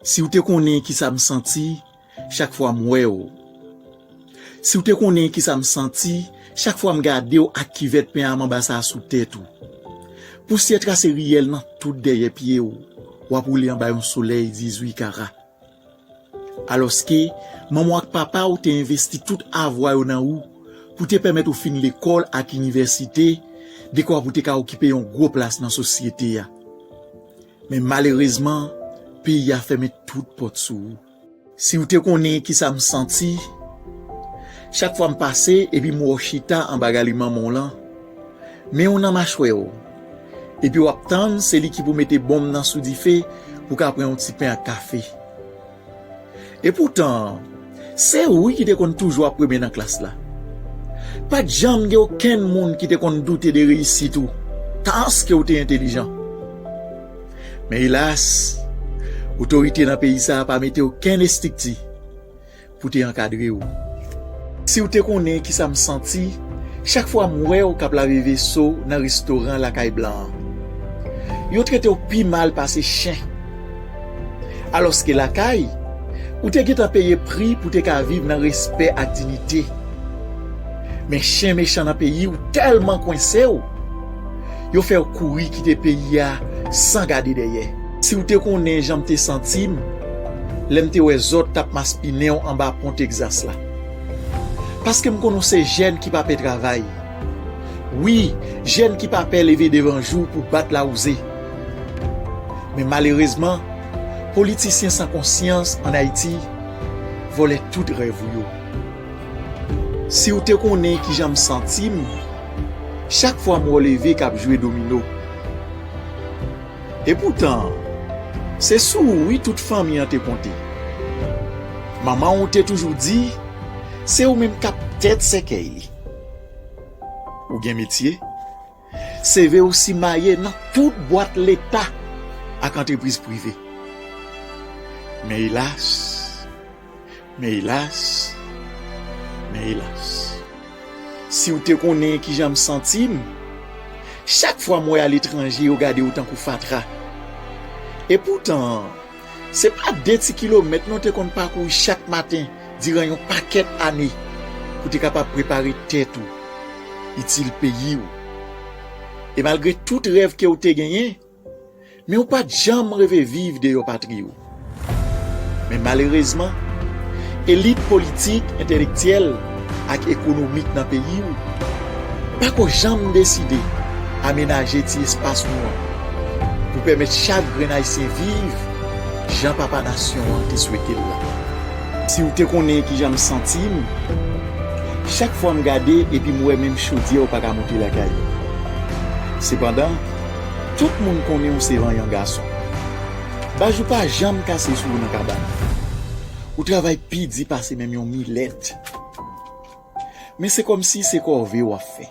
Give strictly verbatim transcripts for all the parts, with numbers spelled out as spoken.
Si w te konnen kisa m santi chak fwa m wè w. Si w te konnen kisa m santi chak fwa m gade w ak kivèt pen a manba sa a sou tèt ou. Pousyè trase riyèl nan tout dèyè pye w, w ap woule anba yon solèy dizuit kara. Alòske, manman w ak papa w te envesti tout avwa yo nan ou pou te pèmèt ou fin lekòl ak inivèsite, dekwa pou te ka okipe yon gwo plas nan sosyete a. Men malerezman, peyi a fèmen tout pòt sou ou. Si w te konnen kisa m santi, chak fwa m pase epi m wè w chita anba gali manman w lan, men w nan machwè w, epi w ap tann se li ki pou mete bonm nan sou dife pou ka pran yon ti pen ak kafe. Epoutan, se ou wi ki te konn toujou ap premye nan klas la. Pa t janm gen okenn moun ki te konn doute de reyisit ou, paske w te entelijan. Men elas, otorite nan peyi sa a pa mete okenn estrikti pou te ankadre w. Si w te konnen kisa m santi chak fwa m wè w k ap lave veso nan restoran Lakay Blan an. Yo trete w pi mal pase chen. Alòske lakay, ou te gentan peye pri pou te ka viv nan respè ak diyite. Men chen mechan nan peyi w tèlman kwense w, yo fè w kouri kite peyi a san gade dèyè. Si w te konnen jan m te santi m lè m te wè zòt t ap maspinen w anba pon Tegzas la. Paske m konnen w se jèn ki pa pè travay. Wi, jèn ki pa pè leve devan jou pou bat lawouze. Men malerezman, politisyen san konsyans ann Ayiti vòlè tout rèv ou yo. Si w te konnen kijan m santi m chak fwa m wè w leve k ap jwe domino. Epoutan, se sou ou wi tout fanmi an te konte. Manman w te toujou di, se ou menm k ap tèt sèkèy li. Ou gen metye, seve w simaye nan tout bwat leta ak antrepriz prive. Men elas, men elas, men elas. Si w te konnen kijan m santi m chak fwa m wè aletranje yo gade w tankou fatra. Epoutan, se pa de ti kilomèt non w te konn pakouri chak maten diran yon pakèt ane pou te kapab prepare tèt ou, itil peyi w. E malgre tout rèv ke w te genyen, men w pa t janm reve viv deyò patri w. Men malerezman, elit politik, entèlektyèl ak ekonomik nan peyi w pako janm deside amenaje ti espas nou an pou pèmèt chak grenn Ayisyen viv jan papa nasyon an te swete l la. Si w te konnen kijan m santi m chak fwa m gade epi m wè menm chodyè w pa ka moute lakay ou. Sepandan, tout moun konnen w se vanyan gason. Baj ou pa janm kase sou ou nan kabann. Ou travay pi di pase menm yon milèt. Men se kòmsi se kòve w ap fè.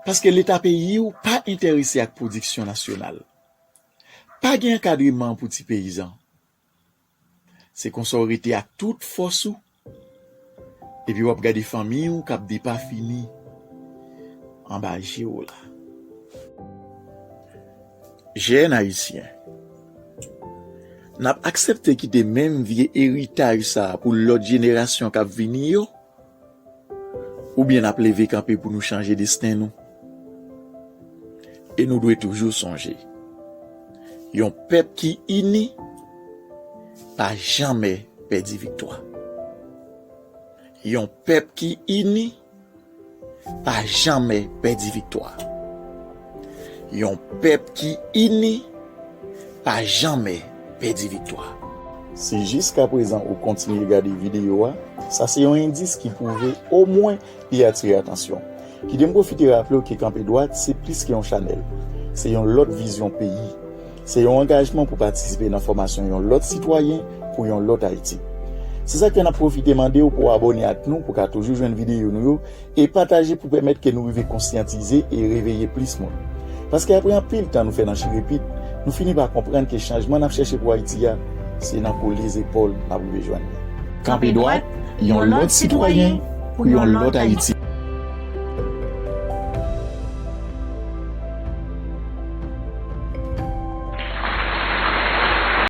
Paske Leta peyi w pa enterese ak pwodiksyon nasyonal. Pa gen ankadreman pou ti peyizan. Se konsa w rete ak tout fòs ou, epi w ap gade fanmi w k ap depafini anba je w la. Jèn Ayisyen, n ap aksepte kite menm vye eritaj sa a pou lòt jenerasyon k ap vini yo? Oubyen n ap leve kanpe pou nou chanje desten nou? E nou dwe toujou sonje, yon pèp ki ini pa janmè pèdi viktwa. Yon pèp ki ini pa janmè pèdi viktwa. Yon pèp ki ini pa janmè pèdi viktwa. Si jiskaprezan ou kontinye gade videyo a, sa se yon endis ki pwouve omwen li atire atansyon. Kite m pwofite raple w ke Kanpe Dwat se plis ke yon chanèl. Se yon lòt vizyon peyi. Se yon angajman pou patisipe nan fòmasyon yon lòt sitwayen pou yon lòt Ayiti. Se sa k fè n ap pwofite mande w pou w abòne ak nou pou w ka toujou jwenn videyo nou yo e pataje pou pèmèt ke nou rive konsyantize e reveye plis moun. Paske apre anpil tan nou fè nan chirepit, nou fini pa konprann ke chanjman n ap chèche pou Ayiti a, se nan kole zepòl n ap rive jwenn li. Kanpe Dwat, yon lòt sitwayen pou yon lòt Ayiti.